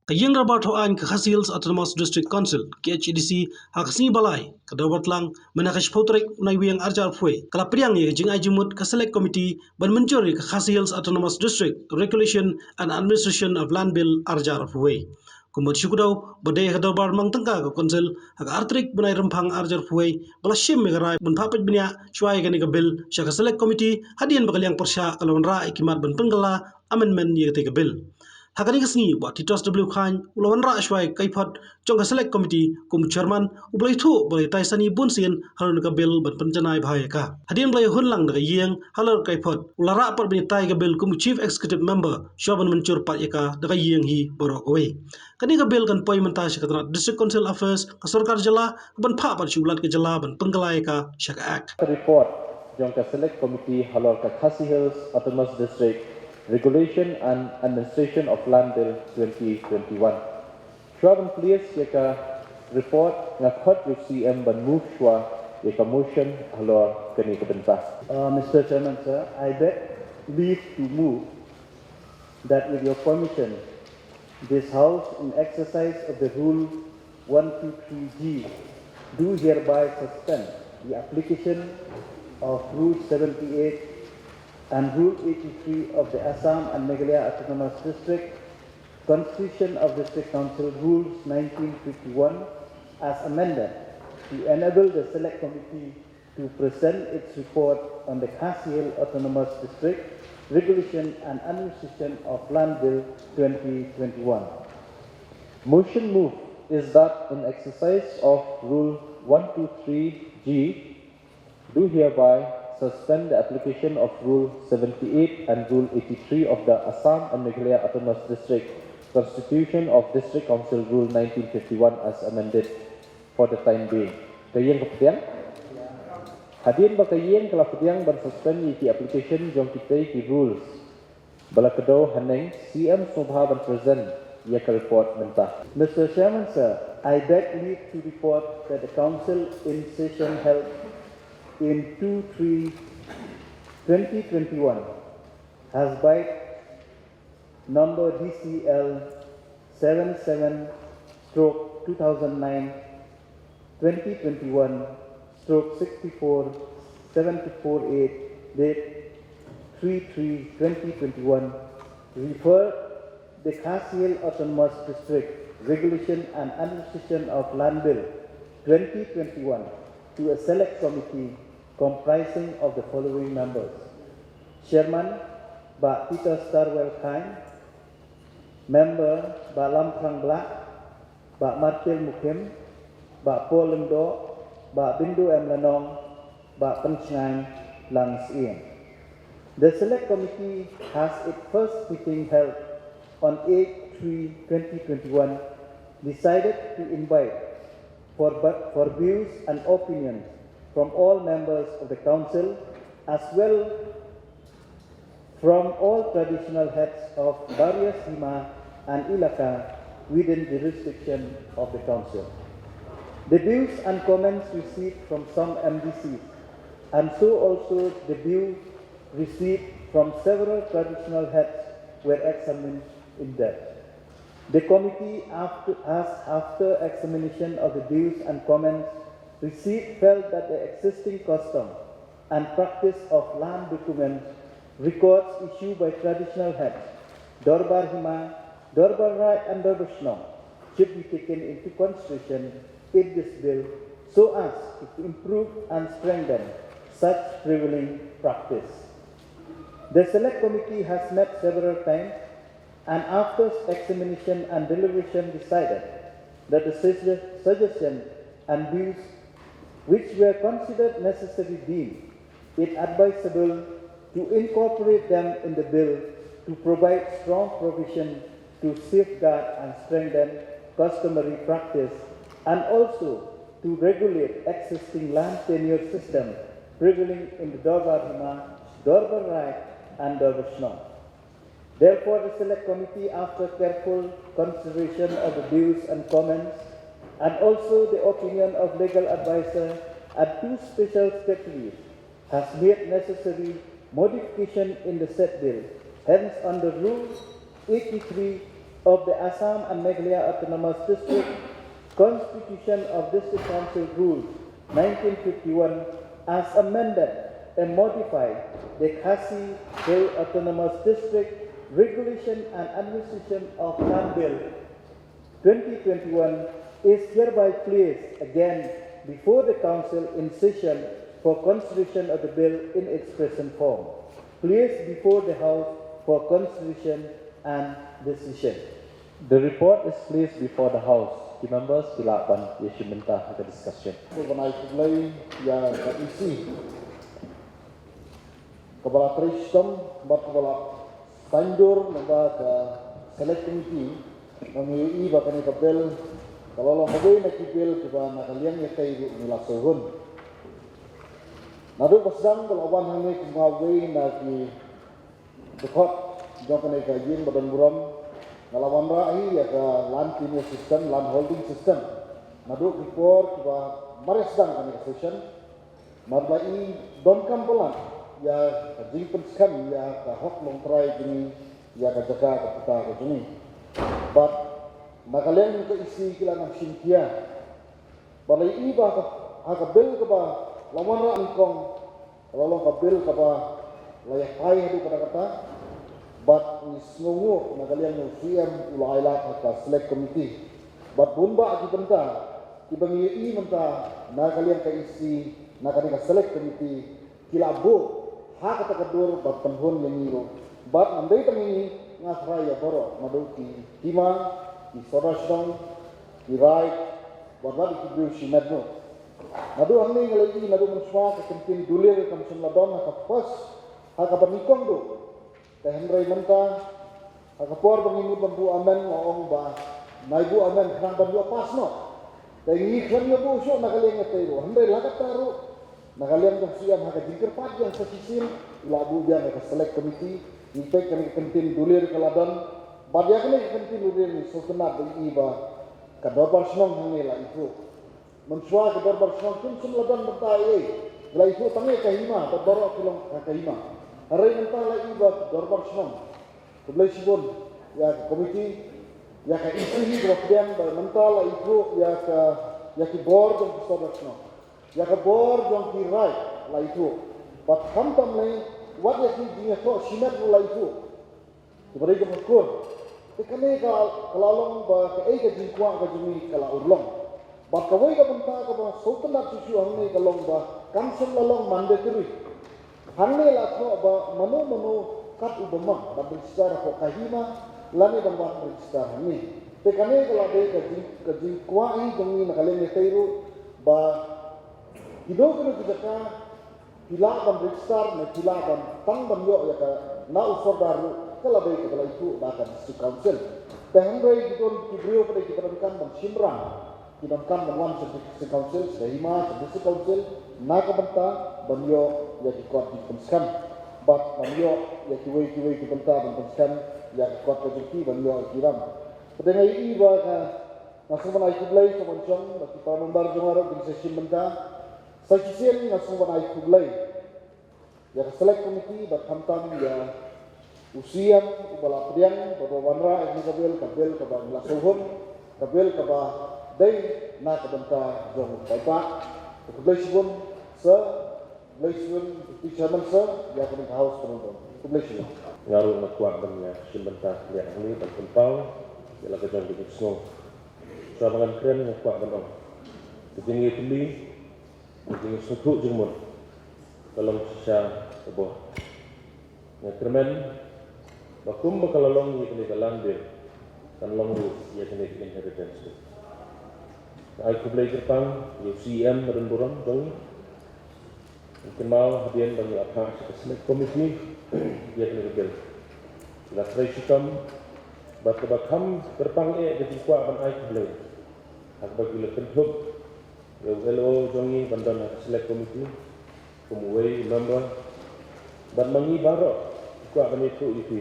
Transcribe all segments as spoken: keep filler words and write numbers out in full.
Ka Ïing Dorbar Thawaiñ ka Khasi Hills Autonomous District Council, K H A D C, ha ka sngi ba lai, ka Dorbar Tlang, mynta ka shiphew tarik u Naiwieng arhajar arphew wei, ka la pdiang ïa ka jingai jingmut ka Select Committee ban mynjur ïa ka Khasi Hills Autonomous District Regulation and Administration of Land Bill arhajar arphew wei. Kumba shu kdew ba dei ha ka Dorbar Mang Tyngka ka Council ha ka ar tarik bnai Rymphang arhajar arphew wei ba la shim ïa ka rai ban phah peit bniah shuwa ïa kane ka bill sha ka Select Committee hadien ba ka liang pyrshah ka la wanrah ïa ki mat ban pynkylla, amendment, ïa katei ka bill. Ha kane ka sngi, Bah Titos W Chyne u la wanrah shuwa ïa ka kaiphod jong ka Select Committee kum u Chairman, u ba la ïathuh ba la ïatai sani bunsien halor kane ka bill ban pynjanai bha ïa ka. Hadien ba la ïahun lang da ka ïing halor ka kaiphod, u la rah pat ban ïatai ïa ka bill kum u Chief Executive Member shuwa ban mynjur pat ïa ka da ka ïing hi baroh kawei. Kane ka bill kan poi mynta sha ka tnat District Council Affairs ka sorkar jylla, ka ban phah pat sha u Lat ka jylla ban pynkylla ïa ka sha ka Act. Ka report jong ka Select Committee halor ka Khasi Hills Autonomous District Regulation and Administration of Land Bill twenty twenty-one. Shuwa ban plie ïa ka report, nga khot ïa u C M ban move shuwa ïa ka motion halor kane ka bynta. Uh, Mister Chairman, sir, I beg leave to move that, with your permission, this House, in exercise of the Rule one two three G, do hereby suspend the application of Rule seventy-eight and Rule eighty-three of the Assam and Meghalaya Autonomous District Constitution of District Council Rules nineteen fifty-one as amended, to enable the Select Committee to present its report on the Khasi Hills Autonomous District Regulation and Administration of Land Bill twenty twenty-one. Motion move is that, in exercise of Rule one two three G, do hereby suspend the application of Rule seventy-eight and Rule eighty-three of the Assam and Meghalaya Autonomous District Constitution of District Council Rule nineteen fifty-one as amended for the time being. Ka ïing ka pdiang? Hadien ba ka ïing ka la pdiang ban suspend ïa ki application jong kitei ki rules ba la kdew haneng, C M sngewbha ban present ïa ka report mynta. Mister Chairman, sir, I beg leave to report that the Council, in session held in two three twenty twenty-one, has by number D C L seven seven stroke two thousand nine, twenty twenty-one stroke sixty-four seven four eight, date three three twenty twenty-one, refer the Khasi Hills Autonomous District Regulation and Administration of Land Bill twenty twenty-one to a select committee comprising of the following members: Chairman, Bah Peter Starwell Chyne, Member, Bah Lamphrang Blah, Bah Martil Mukhim, Bah Paul Lyngdoh, Bah Bindu M Lanong, Bah Pynshngain Langsyiem. The Select Committee has its first meeting held on eight three twenty twenty-one, decided to invite for, for views and opinions from all members of the Council, as well from all traditional heads of various hima and ilaka within jurisdiction of the Council. The views and comments received from some M D Cs, and so also the view received from several traditional heads, were examined in depth. The committee, after, has, after examination of the views and comments received, felt that the existing custom and practice of land documents, records issued by traditional heads, Dorbar Hima, Dorbar Raid and Dorbar Shnong should be taken into consideration in this bill so as to improve and strengthen such prevailing practice. The Select Committee has met several times and, after examination and deliberation, decided that the sugge-, suggestion and views which were considered necessary, deemed it advisable to incorporate them in the bill to provide strong provision to safeguard and strengthen customary practice, and also to regulate existing land tenure system prevailing in the Dorbar Hima, Dorbar Raid and Dorbar Shnong. Therefore, the Select Committee, after careful consideration of the views and comments, and also the opinion of legal advisor and two special secretaries, has made necessary modification in the said bill. Hence, under Rule eighty-three of the Assam and Meghalaya Autonomous District Constitution of District Council Rules nineteen fifty-one as amended and modified the Khasi Hills Autonomous District Regulation and Administration of Land Bill twenty twenty-one is hereby placed again before the Council in session for consideration of the bill in its present form. Placed before the House for consideration and decision. The report is placed before the House. Ki members ki lah ban ïashim bynta ha ka discussion. Khublei ïa ka E C kaba la trei shitom bad kaba la saiñdur na ka Select Committee. Ngi ïohi ba kane ka bill ka la long kawei na ki bill kiba na ka liang ïatei ruh ngi la sngewhun. Naduh ba sdang ka la wan hangne kum kawei na ki dkhot jong kane ka ïing ba don burom, nga la wanrah hi ïa ka land tenure system, land holding system. Naduh ki por kiba mar ïa sdang kane ka session, mar la i donkam palat ïa ka jingpynskhem ïa ka hok longtrai jong ngi, ïa ka jaka ka puta ka jong ngi. Bad na ka liang ka E C ki la nang shim khia. Bad la i ba ka, ha ka bill kaba la wanrah nyngkong, la long ka bill kaba la ïatai haduh katta katta. Bad ngi sngewnguh na ka liang u C M u la ai lad ha ka Select Committee. Bad bun bah ki bynta kiba ngi ïohi mynta na ka liang ka E C, na kane ka Select Committee, ki la buh ha kata ka dur bad pynhun ïa ngi ruh. Bad ym dei tang ïa ngi, nga tharai ïa baroh, naduh ki hima, ki sordar shnong, ki raid, bad bad ki briew shimet ruh. Naduh hangne nga la ïohi naduh mynshuwa ka kyntien dulir kam shym la don ha ka first, ha kaba nyngkong ruh. Te hynrei mynta, ha ka por ba ngi mut ban buh amen, la ong ba nai buh amen khnang ban ïoh pass noh. Te ngi khlem ïoh buh shuh na ka liang ïatei ruh. Hynrei la katta ruh, na ka liang jong C M ha ka jingkyrpad jong sa shisien, u la buh biang ïa ka Select Committee. Ngi peit kane ka kyntien dulir ka la don. Bad ïa kane ka kyntien dulir ngi sngewtynnat ba i ba ka dorbar shnong hangne la ithuh. Mynshuwa ka dorbar shnong kim shym la don bynta ei ei. La ithuh tang ïa ka hima, bad baroh ki long ha ka hima. Hynrei mynta la i ba ka dorbar shnong. Khublei shibun ïa ka komiti, ïa ka E C hi kaba pdiang ba mynta la ithuh ïa ka, ïa ki bor jong ki sordar shnong, ïa ka bor jong ki raid la ithuh. Bad khamtam lei, wat ïa ki jingïathoh shimet ruh la ithuh. Kiba dei jong ka kur. Te kane ka, ka la long ba kaei ka jingkwah ka jong ngi ka la urlong. Bad kawei ka bynta kaba sngewtynnat shuh shuh hangne ka long ba kam shym la long mandatory. Hangne la thoh ba mano mano kat uba mon ban register hapoh ka hima lane ban wan register hangne. Te kane ka la dei ka jing, ka jingkwah hi jong ngi na ka liang ïatei ruh ba kino kino ki jaka phi lah ban register ne phi lah ban tang ban ïoh ïa ka na u sordar ruh, ka la dei kaba la ithuh da ka District Council. Te hynrei ki don ki briew ba dei kiba donkam ban shim rang, ki donkam ban wan sha District Council, sha ka hima, sha District Council, na ka bynta ban ïoh ïa ki kot jingpynskhem bad ban ïoh ïa kiwei kiwei ki bynta ban pynskhem ïa ka kot ka jong ki ban ïoh ïa ki ram. Te nga ïohi ba ka, nga sngewbha ban ai khublei sha ban shong bad ki para member jong nga ruh kin sa shim bynta. Sa shisien nga sngewbha ban ai khublei ïa ka Select Committee bad khamtam ïa u C M uba la pdiang bad uba wanrah ïa kane ka bill, ka bill kaba ngi la sngewhun, ka bill kaba dei na ka bynta jong u paidbah. Khublei shibun sir, khublei shibun Deputy Chairman sir, ïa kane ka House ka long. Khublei shibun. Nga ruh nga kwah ban ïa shim bynta khlieh hangne ban pynpaw ïa la ka jong ka jingsngew. Shuwa ba ngan kren nga kwah ban ong, ka jingïatylli, ka jingsngewthuh jingmut ka long shisha ka bor. Nga kyrmen ba kumba ka la long ïa kane ka Land Bill, kan long ruh ïa kane ka Inheritance Bill. Nga ai khublei kyrpang ïa u C M ba don burom jong ngi. Kynmaw hadien ba ngi la phah sha ka Select Committee ïa kane ka bill, ngi la trei shitom bad kaba kham kyrpang eh ka jingkwah ban ai khublei ha kaba ki la kynthup ïa u L O jong ngi ban don ha ka Select Committee kum uwei u member. Bad ma ngi baroh ngi kwah ban ïathuh ïa phi,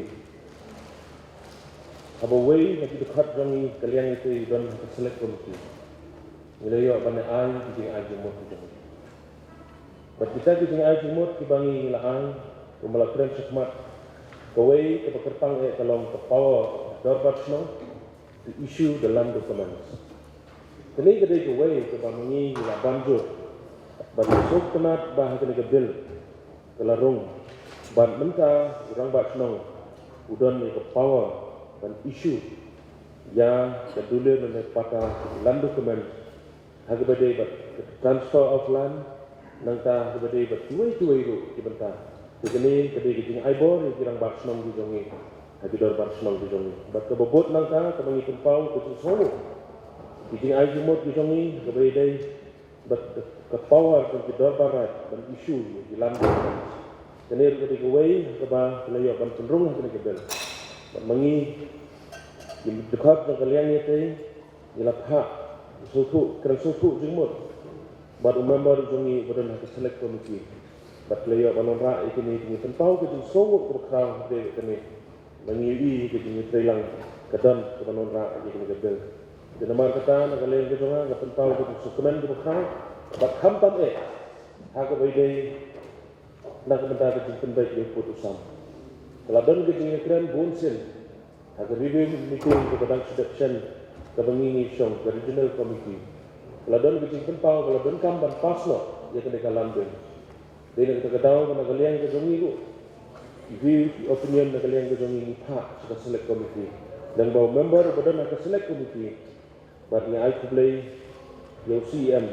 haba uwei na ki dkhot jong ngi ka liang ïatei u don ha ka Select Committee, ngi la ïoh ban ai ki jingai jingmut ki jong ngi. Bad kita ki jingai jingmut kiba ngi la ai, kumba la kren shakhmat, kawei kaba kyrpang eh ka long ka power of dorbar shnong. to issue the land documents. Kane ka dei kawei kaba ma ngi ngi la ban jur bad ngi sngewtynnat ba ha kane ka bill ka la rung bad mynta u rangbah shnong u don ïa ka power ban issue ïa ka dulir ne patta land documents ha kaba dei bad ka transfer of land, nangta ha kaba dei bad kiwei kiwei ruh ki bynta. Te kane ka dei ka jingaibor ïa ki rangbah shnong ki jong ngi ha ki dorbar shnong ki jong ngi. Bad kaba bud nangta kaba ngi pynpaw ka jingsngew ki jingai jingmut ki jong ngi ha kaba dei bad ka power jong ki dorbar raid ban issue ïa ki land documents. Kane ruh ka dei kawei kaba la ïoh ban pynrung ha kane ka bill. Bad ma ngi ki dkhot jong ka liang ïatei ngi la phah sngewthuh, kren sngewthuh jingmut bad u member jong ngi uba don ha ka select committee. Bad la ïoh ban wanrah ïa kine, ngi pynpaw ka jingsngewnguh kaba khraw ha kane. Ma ngi ïohi ka jingïatreilang ka don kaba wanrah ïa kane ka bill. Te namar kata na ka liang ka jong nga nga pynpaw ka jingsngewkmen kaba khraw bad khamtam eh ha kaba ïadei na ka bynta ka jingpynbeit ïa u pud u sam. Ka la don ka jingïakren bun sien ha ka review meeting kaba dang shu dep shen kaba ngi ngi shong ka regional committee. Ka la don ka jingpynpaw, ka la donkam ban pass noh ïa kane ka land bill. Dei na kata ka daw ba na ka liang ka jong ngi ruh ki view ki opinion na ka liang ka jong ngi ngi phah sha ka select committee. Dang ba u member ba don ha ka select committee bad ngi ai khublei ïa u C E M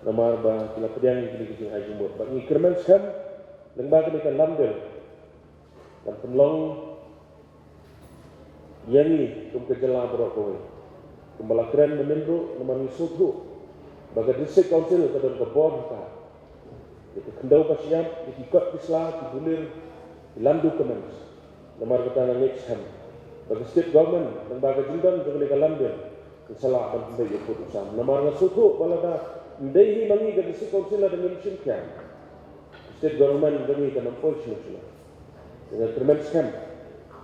namar ba ki la pdiang ïa kine ki jingai jingmut bad ngi kyrmen skhem lyngba kane ka land bill kan pynlong ïa ngi kum ka jylla baroh kawei. Kumba la kren mynnin ruh namar ngi sngewthuh ba ka district council ka don ka bor ha ka ïa ka khyndew ka shyiap, ïa ki kot ki sla, ki dulir, ki land documents. Namar kata nga ngeit skhem ba ka state government lyngba ka jingdon jong kane ka land bill kan sa lah ban pynbeit ïa u pud u sam. Namar nga sngewthuh ba lada ym dei hi ma ngi ka district council lada ngim shim khia, ka state government jong ngi kan ym poi shuh shuh. Te nga kyrmen skhem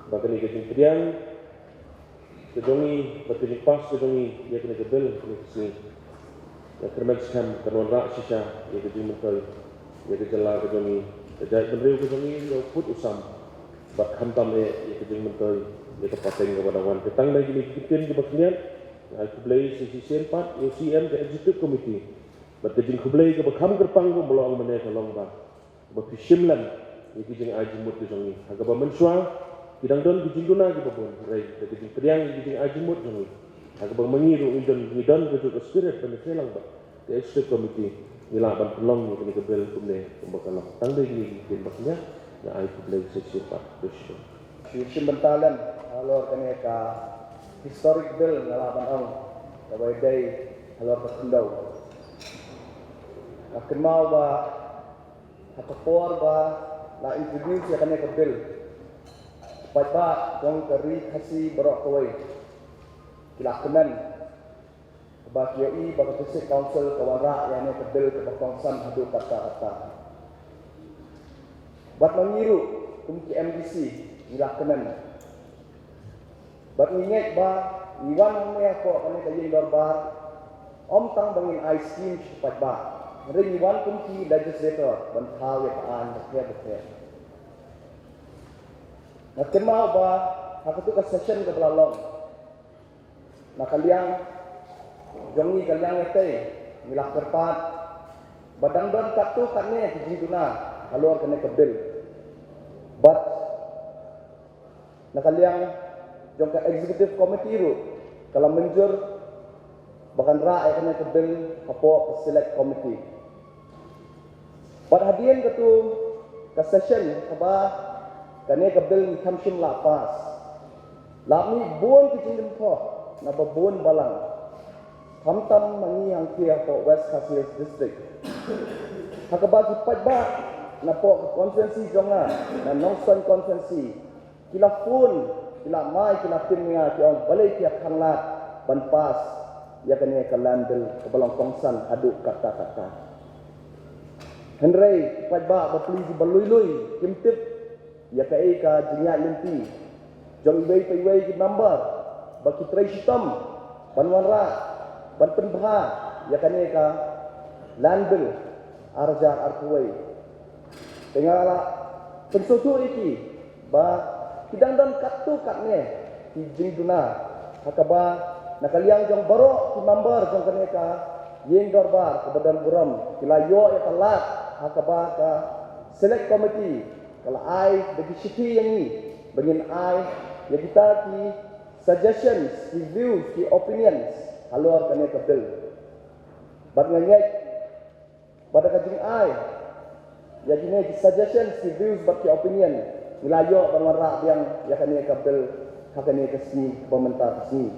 ba kane ka jingpdiang ka jong ngi bad ka jingpass ka jong ngi ïa kane ka bill kane ka sngi, nga kyrmen skhem kan wanrah shisha ïa ka jingmyntoi ïa ka jylla ka jong ngi, ka jaitbynriew ka jong ngi, ïa u pud u sam bad khamtam eh ïa ka jingmyntoi ïa ka pateng kaba dang wan. Te tang da kine ki ktien kiba khyndiat nga ai khublei shisien pat ïa u C E M, ka executive committee bad ka jingkhublei kaba kham kyrpang kumba la ong mynne ka long ba ba phi shim lang ïa ki jingai jingmut ki jong ngi ha kaba mynshuwa ki dang don ki jingduna kiba bun, hynrei da ka jingpdiang ïa ki jingai jingmut jong ngi ha kaba ma ngi ruh ngi don, ngi don ka juh ka spirit ban ïatreilang bad ka executive committee ngi lah ban pynlong ïa kane ka bill kumne kumba ka long. Tang dei kine ki ktien ba khyndiat, nga ai khublei shisien pat. Khublei shibun. Shu shim bynta lem halor kane ka historic bill nga lah ban ong kaba ïadei halor ka khyndew. Nga kynmaw ba ha ka por ba la introduce ïa kane ka bill, paidbah jong ka Ri Khasi baroh kawei ki la kmen ba ki ïohi ba ka District Council ka wanrah ïa kane ka bill kaba kongsan haduh katta katta. Bad ma ngi ruh kum ki M D C ngi la kmen. Bad ngi ngeit ba ngi wan hangne hapoh kane ka ïing dorbar ym tang ba ngin ai scheme sha ki paidbah, hynrei ngi wan kum ki legislator ban thaw ïa ka aiñ bapher bapher. Nga kynmaw ba ha katu ka session kaba la long na ka liang jong ngi, ka liang ïatei, ngi la kyrpad ba dang don katto katne ki jingduna halor kane ka bill. Bad na ka liang jong ka executive committee ruh ka la mynjur ba kan rah ïa kane ka bill hapoh ka select committee. Bad hadien katu ka session kaba kane ka bill ngi kham shym la pass, la mih bun ki jingkynthoh na ba bun balang, khamtam ma ngi hangtei hapoh West Khasi Hills District. Ha kaba ki paidbah napoh ka constituency jong nga, na Nongstoiñ constituency, ki la phone, ki la mai, ki la tim ïa nga, ki ong balei ki ïa khanglad ban pass ïa kane ka land bill kaba long kongsan haduh katta katta. Hynrei ki paidbah bapli kiba lui lui kim tip ïa kaei ka jingïaid lynti jong iwei pa iwei ki member ba ki trei shitom ban wanrah, ban pynbha ïa kane ka land bill ar hajar arphew wei. Te nga la pynsngewthuh ïa ki ba ki dang don katto katne ki jingduna Ha kaba na ka liang jong baroh ki member jong kane ka ïing dorbar kaba don burom ki la ïoh ïa ka lad ha kaba ka select committee ka la ai da ki shithi ïa ngi ba ngin ai ïa kita ki suggestions, ki views, ki opinions halor kane ka bill. Bad nga ngeit ba da ka jingai ïa kine ki suggestions, ki views bad ki opinion ngi la ïoh ban wanrah biang ïa kane ka bill ha kane ka sngi ba mynta ka sngi.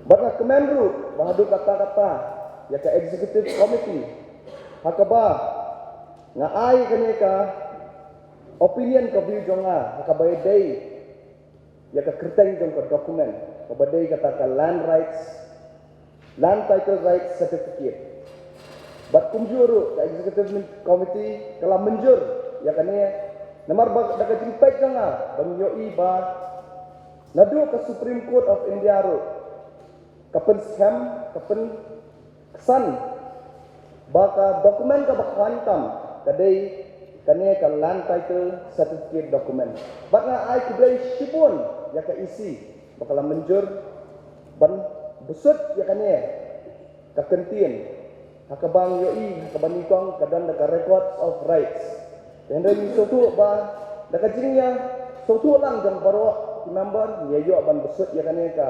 Bad nga kmen ruh ba haduh katta katta ïa ka executive committee ha kaba nga ai kane ka opinion, ka view jong nga ha kaba dei ïa ka kyrteng jong ka document kaba dei kata ka land rights, land title rights certificate. Bad kumjuh ruh ka executive committee ka la mynjur ïa kane namar ba da ka jingpeit jong nga ba ngi ïohi ba naduh ka Supreme Court of India ruh ka pynskhem, ka pyn ksan ba ka document kaba khlaiñ tam ka dei kane ka land title certificate document. Bad nga ai khublei shibun ïa ka E C ba ka la mynjur ban bsut ïa kane ka kyntien ha kaba ngi ïohi ha kaba nyngkong ka don da ka records of rights. Te hynrei ngi sngewthuh ba da ka jingïa sngewthuh lang jong baroh ki member ngi ïoh ban bsut ïa kane ka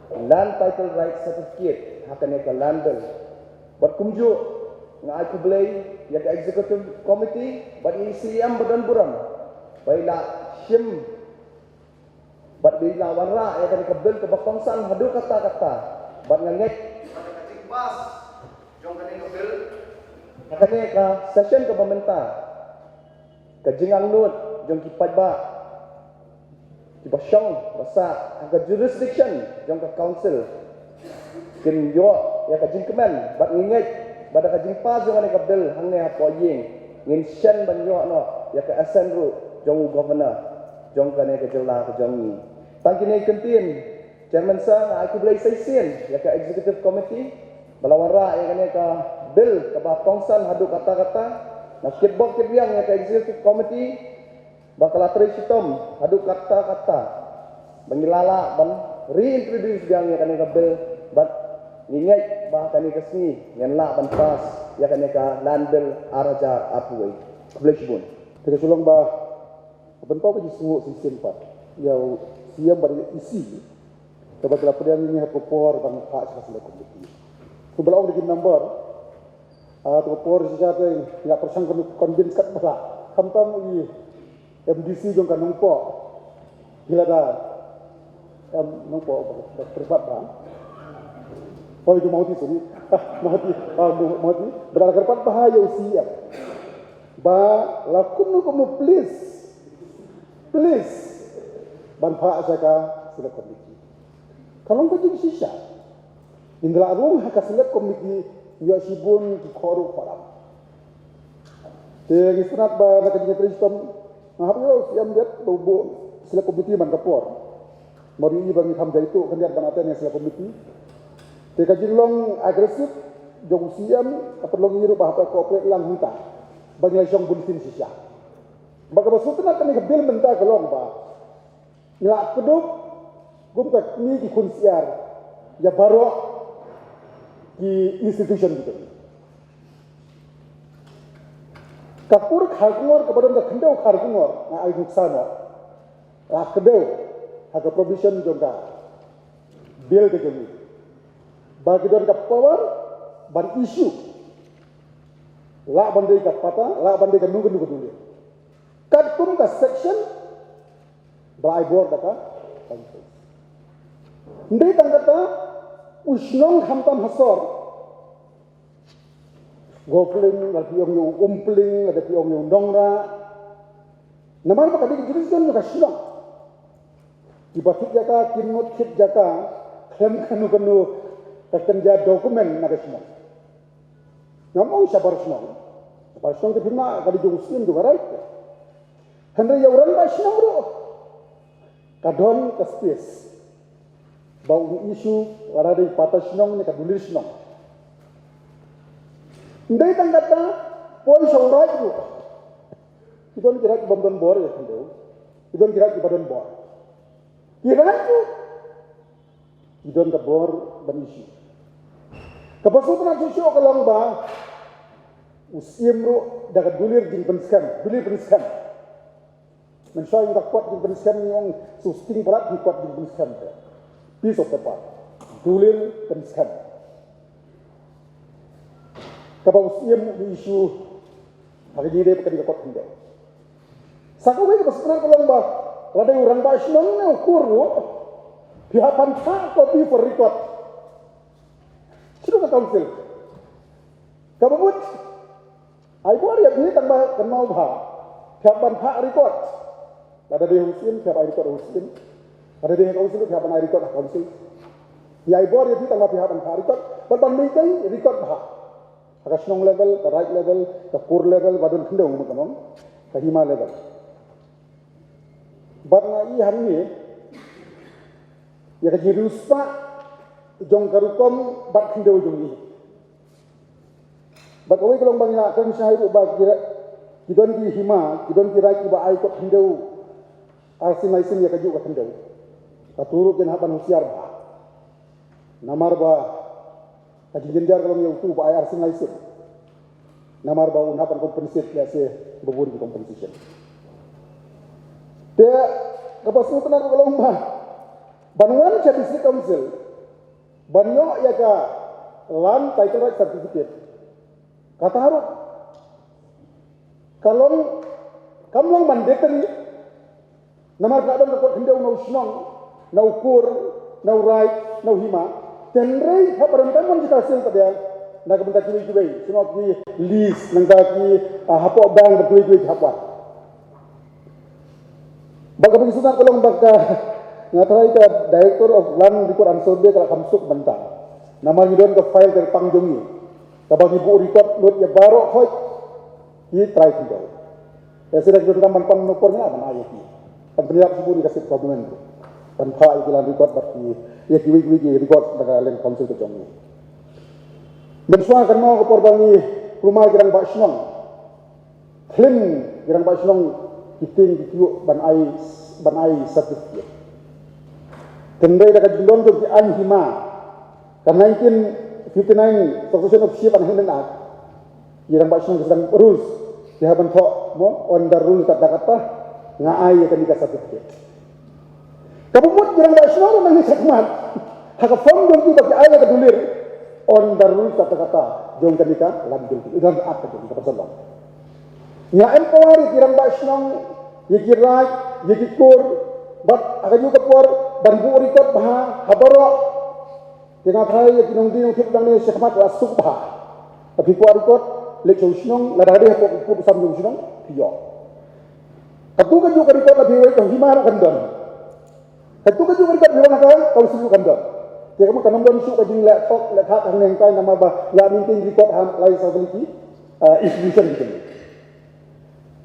land title rights certificate ha kane ka land bill. Bad kumjuh nga ai khublei ïa ka executive committee bad ïa i C M ba don burom ba i la shim bad i la wanrah ïa kane ka bill kaba kongsan haduh katta katta. Bad nga ngeit ba da ka jingpass jong kane ka bill ha kane ka session kaba mynta, ka jingangnud jong ki paidbah kiba shong ba sah ha ka jurisdiction jong ka council kin ïoh ïa ka jingkmen. Bad ngi ngeit ba da ka jingpass jong kane ka bill hangne hapoh ïing ngin shen ban ïoh noh ïa ka assent ruh jong u governor jong kane ka jylla ka jong ngi. Tang kine ki kyntien, Chairman Sir, nga ai khublei sa shisien ïa ka executive committee ba la wanrah ïa kane ka bill kaba kongsan haduh katta katta. Nga kitbok kitrwiang ïa ka executive committee ba ka la trei shitom haduh katta katta ba ngi la lah ban reintroduce biang ïa kane ka bill. Bad ngi ngeit ba kane ka sngi ngin lah ban pass ïa kane ka land bill ar hajar arphew wei. Khublei shibun. Te ka shu long ba ban pynpaw ka jingsngewnguh shisien pat ïa u C M bad ïa i C kaba ki la pdiang ïa ngi ha ka por ban phah sha ka select committee. Kumba la ong da ki member, ah, ha ka por shisha te ngi la pyrshang ban convince katba lah, khamtam i M D C jong ka Nongpoh. Ki la da, em, Nongpoh ba, ba kyrpad bha. Oh, itu Mawhati, sorry. Mawhati, ah, Mawhati. Ba la kyrpad bha ïa u C M ba la kumno kumno, please, please, ban phah sha ka select committee. Ka long ka jingshisha. Ynda la rung ha ka select committee ïoh shibun ki khot ruh khot ram. Te ngi sngewthuh ba na ka jingïatrei shitom nga hap ïoh u C M Deb ba u buh select committee man ka por. Mar ïohi ba ngi kham jaituh khyndiat ban attend ïa ka select committee. Te ka jinglong aggressive jong u C M ka pynlong ïa ngi ruh ba hap cooperate lang hangta ba ngi la shong bun sien shisha. Ba kaba sngewtynnat kane ka bill mynta ka long ba ngi la kdup kum ka kmie ki khun syiar ïa baroh ki institution ki jong ngi. Ka kur Kharkongor kaba don ka khyndew Kharkongor nga ai nuksa noh. La kdew ha ka provision jong ka bill ka jong ngi ba ki don ka power ban issue, lah ban dei ka pata, lah ban dei kano kano ka dule. Katkum ka section ba la ai bor da ka council. Ym dei tang kata, u shnong khamtam ha sor, Gopling, lada phi ong ïa u Umpling, lada phi ong ïa u Nongrah. Namar ba ka dei ka jurisdiction jong ka shnong. Kiba thied jaka, kim nud thied jaka, khlem kano kano ka kynja document na ka shnong. Ngam ong shabar shnong. Shabar shnong te phim lah, ka dei jong u siem jong ka right. Hynrei ïa u rangbah shnong ruh ka don ka space ba un issue lada dei pata shnong ne ka dule shnong. Ym dei tang kata, poi sha u raid ruh. Ki don ki raid bym don bor ïa khyndew. Ki don ki raid kiba don bor. Ki raid ruh Ki don ka bor ban issue. Kaba sngewtynnat shuh shuh ka long ba u Syiem ruh da ka dulir jingpynskhem, dulir pynskhem. Mynshuwa ïa ka kot jingpynskhem ngi ong, shu sting palat ki kot jingpynskhem te. Piece of paper. Dulir pynskhem. Kaba u Syiem u issue ha ka jingïadei bad kane ka kot khyndew. Sa kawei kaba sngewtynnat ka long ba lada u rangbah shnong ne u kur ruh, phi hap ban phah copy for record. Shu ka council. Kaba mut, ai bor ïa phi tang ba kynmaw bha, phi hap ban phah record. Lada dei ha u Syiem, phi hap ai record ha u Syiem. Lada dei ha council, phi hap ban ai record ha council. Ïa ai bor ïa phi tang ba phi hap ban phah record, bad ban maintain record bha. Ha ka shnong level, ka raid level, ka kur level, ba don khyndew mo, ka hima level. Bad nga i hangne ïa ka jingriewspah jong ka rukom bat khyndew jong ngi. Bad kawei ka long ba ngi la kren shai ruh ba ki ra-, ki don ki hima, ki don ki raid kiba ai kot khyndew, arsien laisien ïa kajuh ka khyndew. Katu ruh kin hap ban husiar bha. Namar ba ka jingjynjar ka long ïa utu ba ai arsien laisien. Namar ba un hap ban compensate ïa se ba bun ki compensation. Te kaba sngewtynnat ka long ba ban wan sha District Council ban ïoh ïa ka Land Title Right Certificate. Kata ruh ka long, kam long mandatory. Namar ka don ka kot khyndew na u shnong, na u kur, na u raid, na u hima. Hynrei haba don ka mon jingtahsil pat ïa na ka bynta kiwei kiwei, sngewbha ki lease, nangta ki, ah, hapoh bank bad kiwei kiwei ki hap wan. Bad kaba sngewtynnat ka long ba ka, nga tharai ka Director of Land Record and Survey ka la kham suk mynta. Namar ngi don ka file kyrpang jong ngi kaba ngi buh record lut ïa baroh khoit ki trai khyndew. Ïa sida ki donkam ban pan noh por ngi la ban ai ïa ki. Ban pynïap shibun ïa ka state government. Ban phah ïa ki land record bad ki, ïa kiwei kiwei ki record na ka Land Council ka jong ngi. Mynshuwa kynmaw ka por ba ngi kulmar ki rangbah shnong. Khlem ki rangbah shnong ki tieng ki tieng ban ai, ban ai certificate. Hynrei da ka jinglong jong ki aiñ hima, ka nineteen fifty-nine Succession of Chief and Headman Act, ki rangbah shnong ki sdang rules, ki hap ban thoh mo, under rules kata kata, nga ai ïa kane ka certificate. Kaba mut ki rangbah shnong ruh nangne shakhmat ha ka form jong ki ba ki ai ïa ka dulir, under rules kata kata jong kane ka Land Bill, Land Act jong ka ba sdang. Nga empower ïa ki rangbah shnong, ïa ki raid, ïa ki kur, bad ha kajuh ka por ban buh record bha ha baroh. Te nga tharai ïa ki nongdie nongthied nangne shakhmat la suk bha. Lada phi kwah record, leit sha u shnong, lada dei hapoh u pud u sam jong u shnong, phi ïoh. Katu kajuh ka record lada phi wan ha hima ruh kan don. Katu kajuh ka record phi wan ha ka council ruh kan don. Te ka mut kan ym don shuh ka jingleh thok leh thak hangne hangtai namar ba la maintain record ha la i saw tylli ki, ah, institution ki.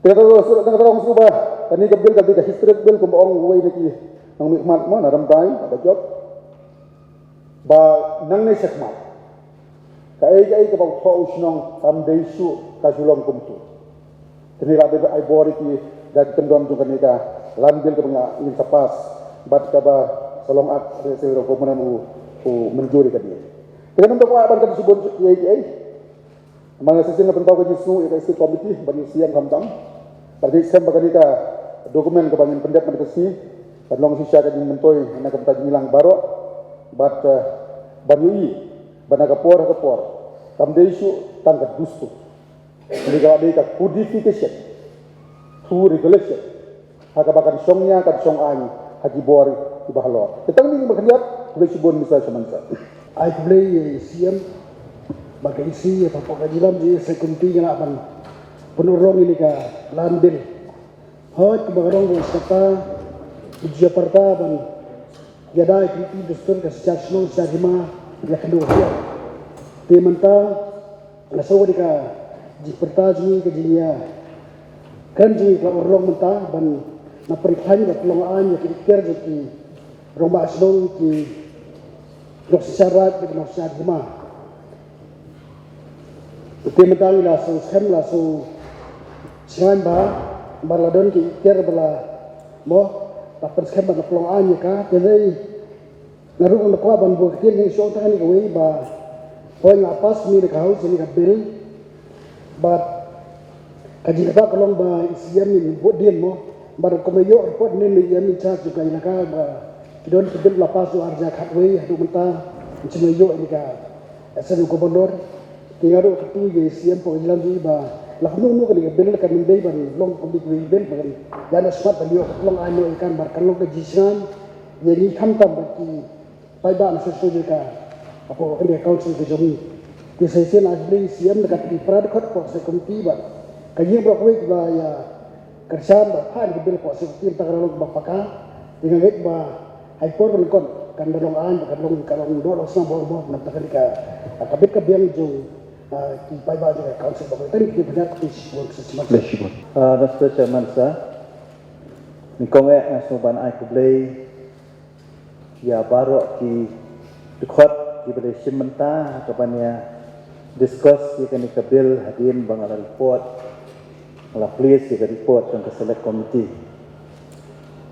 Te kata ka shu, kata ka shu ba kane ka bill ka dei ka historic bill kumba ong uwei na ki nongmihkhmat mo na Rymbai, na Bajop. Ba nangne shakhmat kaei kaei kaba u thoh u shnong kam dei shuh ka shu long kumtu. Kane la dei ba ai bor ïa ki da ki kyndon jong kane ka Land Bill kaba nga ngin sa pass bad kaba sa long Act, State Government u, u mynjur ïa kane. Te kane ym da kwah ban kyntu shibun kiei kiei. Namar nga shisien nga pynpaw ka jingsngew ïa ka Executive Committee bad ïa u C M khamtam. Bad nga ngeit skhem ba kane ka document kaba ngin pyndep mynta ka sngi kan long shisha ka jingmyntoi na ka bynta jingïalang baroh. Bad, eh, ban ïohi ba na ka por ha ka por kam dei shuh tang ka dustur. Kane ka dei ka codification through regulation. Ha kaba kan shong ïa, kan shong aiñ ha ki bor kiba halor. Te tang kine kiba khyndiat, khublei shibun Mister Chairman Sir. Ai khublei ïa i C M bad ka E C ïa ka pok ka jingïalam jong i, sa kumta ngi lah ban pynurlong ïa kane ka Land Bill. Hooid, kumba ka rong ka sngewta, ka jia pyrta ban ïada ïa ka riti dustur ka synshar shnong synshar hima ïa ka khyndew khyndiat. Te mynta nga sngew ba ka jingpyrta jong ngi, ka jingïakren jong ngi ka la urlong mynta ban nang pynkhlaiñ ban pynlong aiñ ïa ki ikhtiar jong ki rangbah shnong, ki nongsynshar raid bad ki nongsynshar hima. Te mynta ngi la sngewskhem, la sngewsynei bha ba la don ki ikhtiar ba la, mo, la pynskhem ban pynlong aiñ ïa ka. Te dei Nga ruh nga kwah ban buh ktien hi shong tang kane kawei ba hoi nga pass mynne ka House kane ka bill. Bad ka jingkata ka long ba i C M in vote dien mo. Bad kumba ïoh report ne ne i M in charge ka ilaka ba ki don ki bill la pass u arja khatwei haduh mynta. Ngi ïoh ïa ka Assistant Governor. Te nga ruh katu ïa i C M pok ïalam ïa i ba la kumno kumno kane ka bill kan ym dei ban long kum dei kawei bill ba kan ïa na smat ban ïoh ka long ai noh ïa kan bad kan long ka jingshngaiñ ïa ngi khamtam bad ki paidbah na shisha jong ka hapoh kane ka council ka jong ngi. Te sa shisien ai khublei i C M na ka pynpra dkhot hapoh select committee bad ka ïing baroh kawei kiba ïa kyrshan bad phah ïa ka bill hapoh select committee mynta ka la long kaba paka. Te nga ngeit ba ha i por ban kon kan da long aiñ bad kan long ka long doh long snam bor bor na bynta kane ka ka bit ka biang jong ah, ki paidbah jong ka council ba kawei. Tang ki pynïaid ki shibun ki shibun. Khublei shibun. Ah, Mister Chairman sir, nyngkong eh nga sngewbha ban ai khublei ïa baroh ki dkhot kiba la shim bynta ha kaban ïa discuss ïa kane ka bill hadien ba nga la report, nga la place ïa ka report jong ka select committee.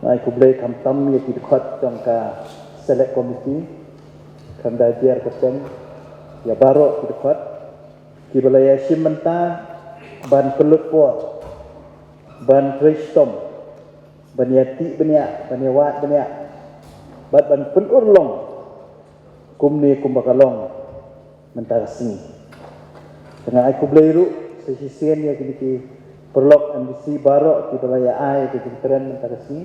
Nga ai khublei khamtam ïa ki dkhot jong ka select committee, khamtam ïa ki dkhot, ïa baroh ki dkhot kiba la ïa shim bynta ban pynlut por, ban trei shitom, ban ïa tih bniah, ban ïa wad bniah bad ban pynurlong kumne kumba ka long mynta ka sngi. Te nga ai khublei ruh sa shisien ïa kine ki paralok M D C baroh kiba la ïa ai ïa ka jingkren mynta ka sngi.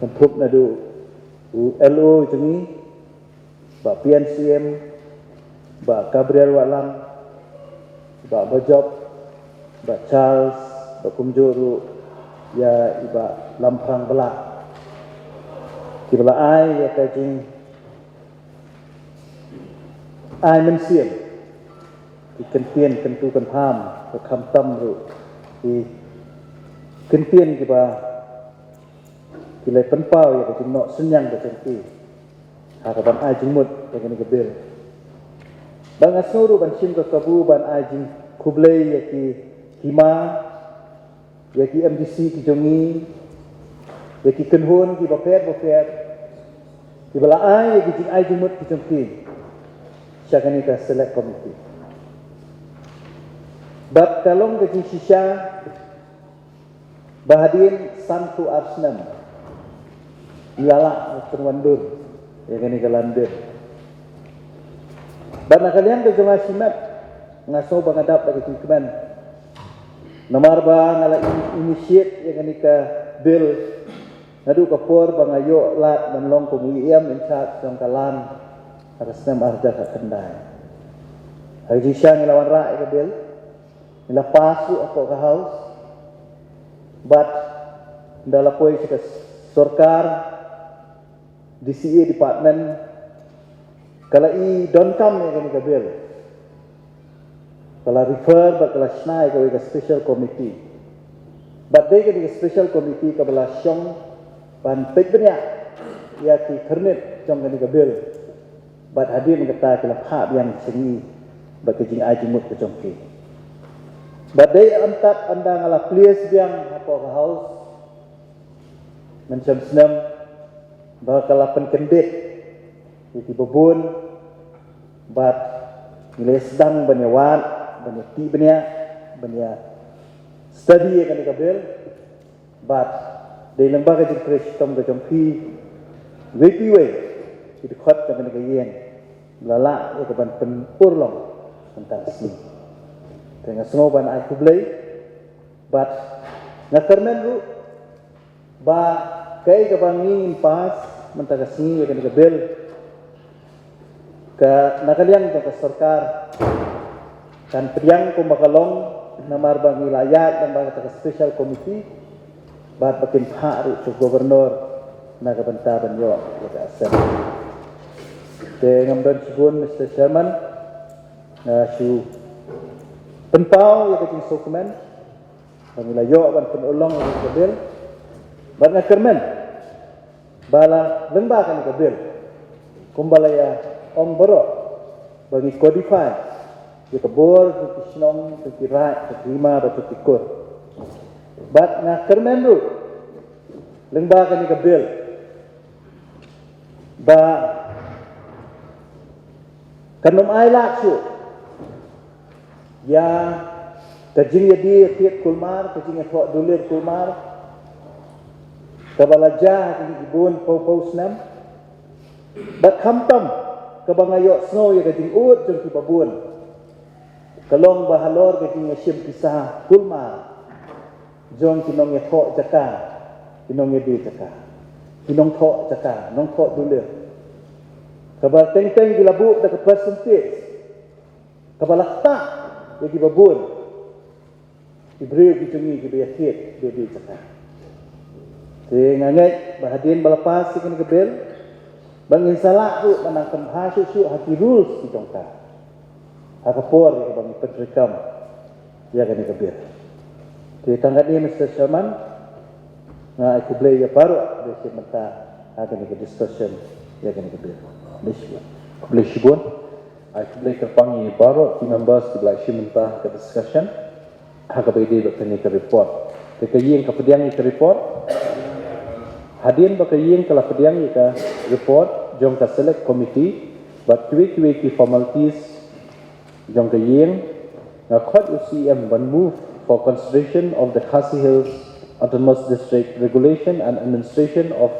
Kan thup naduh u L O jong ngi, Bah P N C M, Bah Gabriel Watlang, Bah Bajop, Bah Charles, bad kumjuh ruh ïa i Bah Lamphrang Blah. Kiba la ai ïa ka jing ai mynsiem, ki kyntien kyntu kynpham, ka khamtam ruh ki kyntien kiba ki la pynpaw ïa ka jingnoh synñiang ka jong ki ha kaban ai jingmut ïa kane ka bill. Bad nga sngew ruh ban shim ka kabu ban ai jingkhublei ïa ki hima, ïa ki M D C ki jong ngi, ïa ki kynhun kiba pher ba pher kiba la ai ïa ki jingai jingmut ki jong ki sha kane ka select committee. Bad ka long ka jingshisha ba hadien sanphew ar snem ngi la lah ban pynwandur ïa kane ka land bill. Bad na ka liang ka jong nga shimet nga sngew ba nga dap da ka jingkmen. Namar ba nga la in- initiate ïa kane ka bill naduh ka por ba nga ïoh lad ban long kum u E M in charge jong ka land ha ka snem ar hajar khatkhyndai. Ha ka jingshisha ngi la wanrah ïa ka bill, ngi la pass ruh hapoh ka House. Bad ynda la poi sha ka sorkar, D C A department ka la i donkam ïa kane ka bill, ka la refer bad ka la shna ïa kawei ka special committee. Bad dei kane ka special committee kaba la shong ban peit bniah ïa ki khyrnit jong kane ka bill. Bad hadien kata ki la phah biang sha ngi bad ka jingai jingmut ka jong ki. Bad dei ym tang ynda nga la place biang hapoh ka House mynshem snem ba ka la pynkyndit ïa kiba bun, bad ngi la sdang ban ïa wad, ban ïa tih bniah, ban ïa study ïa kane ka bill. Bad dei lyngba ka jingtrei shitom ka jong phi, iwei pa iwei ki dkhot jong kane ka ïing la lah ïa ka ban pynurlong mynta ka sngi. Te nga sngew ban ai khublei. Bad nga kyrmen ruh ba kaei kaba ngi ngin pass mynta ka sngi ïa kane ka bill, ka na ka liang jong ka sorkar kan pdiang kumba ka long, namar ba ngi la ïaid lyngba kata ka special committee bad ba kin phah ruh sha u governor na ka bynta ban ïoh ïa ka assent. Te ngam don shibun, Mister Chairman, nga shu pynpaw ïa ka jingsngewkmen ba ngi la ïoh ban pynurlong ïa ka bill. Bad nga kyrmen ba la lyngba kane ka bill, kumba la ïa ong baroh, ba ngi codify ïa ka bor jong ki shnong, jong ki raid, jong ki hima bad jong ki kur. Bad nga kyrmen ruh lyngba kane ka bill ba Kan ym ailad shuh ïa ka jingïadie thied kulmar, ka jingïathoh dulir kulmar, kaba la jia ha kine ki bun phew phew snem. Bad khamtam kaba nga ïohsngew ïa ka jingud jong kiba bun, ka long ba halor ka jingïashim pisa kulmar jong ki nongïathoh jaka, ki nongïadie jaka, ki nongthoh jaka, nongthoh dulir, kaba teng teng ki la buh da ka percentage kaba la ktah ïa kiba bun ki briew ki jong ngi kiba ïathied, kiba ïadie jaka. Te nga ngeit ba hadien ba la pass ïa kane ka bill, ba ngin sa lah ruh ban nang pynbha shuh shuh ha ki rules ki jong ka ha ka por ïa kaba ngi pyntreikam ïa kane ka bill. Te tang katne, Mister Chairman, nga ai khublei ïa baroh kiba shim bynta ha kane ka discussion ïa kane ka bill. Khublei shibun. Khublei shibun. Ai khublei kyrpang ïa baroh ki members kiba la shim bynta ha ka discussion ha kaba ïadei bad kane ka report. Te ka ïing ka pdiang ïa ka report. Hadien ba ka ïing ka la pdiang ïa ka report jong ka select committee bad kiwei kiwei ki formalities jong ka ïing, nga khot ïa u C E M ban move for consideration of the Khasi Hills Autonomous District Regulation and Administration of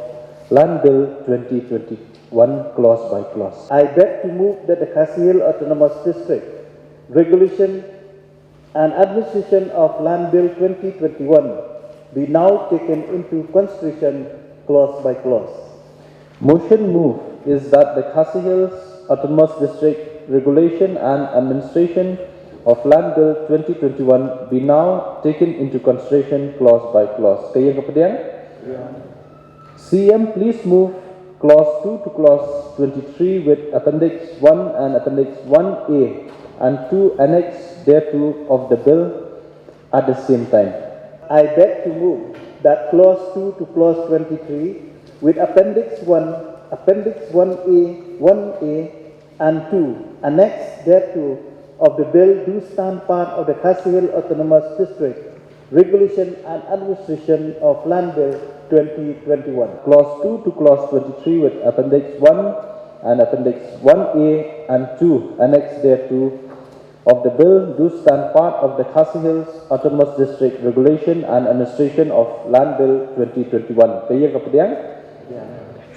Land Bill twenty twenty-one clause by clause. I beg to move that the Khasi Hills Autonomous District Regulation and Administration of Land Bill twenty twenty-one be now taken into consideration clause by clause. Motion move is that the Khasi Hills Autonomous District Regulation and Administration of Land Bill twenty twenty-one be now taken into consideration clause by clause. Ka ïing ka pdiang? C M, please move clause two to clause twenty-three with appendix one and appendix one A and two annex thereto of the bill at the same time. I beg to move that clause two to clause twenty-three with appendix one, appendix one A, one A and two annex thereto of the bill do stand part of the Khasi Hills Autonomous District Regulation and Administration of Land Bill twenty twenty-one. Clause two to clause twenty-three with appendix one and appendix one A and two annex thereto of the bill do stand part of the Khasi Hills Autonomous District Regulation and Administration of Land Bill twenty twenty-one. Ka ïing ka pdiang?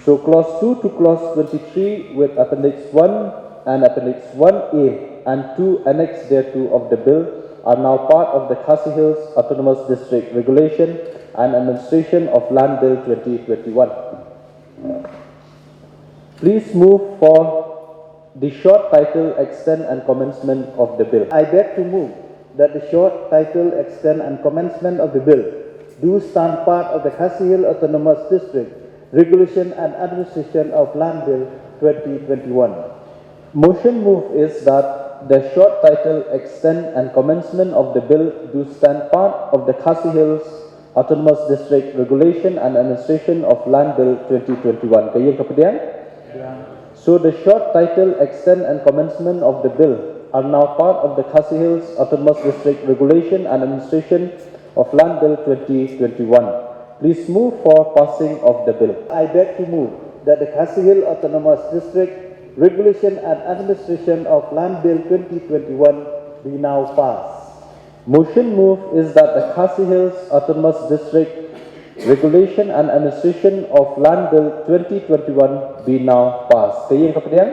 So clause two to clause twenty-three with appendix one and appendix one A and two annex thereto of the bill are now part of the Khasi Hills Autonomous District Regulation and Administration of Land Bill twenty twenty-one. Please move for the short title, extent and commencement of the bill. I beg to move that the short title, extent and commencement of the bill do stand part of the Khasi Hills Autonomous District Regulation and Administration of Land Bill twenty twenty-one. Motion move is that the short title, extent and commencement of the bill do stand part of the Khasi Hills Autonomous District Regulation and Administration of Land Bill twenty twenty-one. Ka ïing ka pdiang? So the short title, extent and commencement of the bill are now part of the Khasi Hills Autonomous District Regulation and Administration of Land Bill twenty twenty-one. Please move for passing of the bill. I beg to move that the Khasi Hills Autonomous District Regulation and Administration of Land Bill twenty twenty-one be now passed. Motion move is that the Khasi Hills Autonomous District Regulation and Administration of Land Bill twenty twenty-one be now passed. Ka ïing ka pdiang?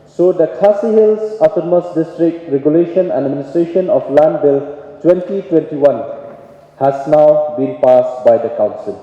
So the Khasi Hills Autonomous District Regulation and Administration of Land Bill twenty twenty-one has now been passed by the Council.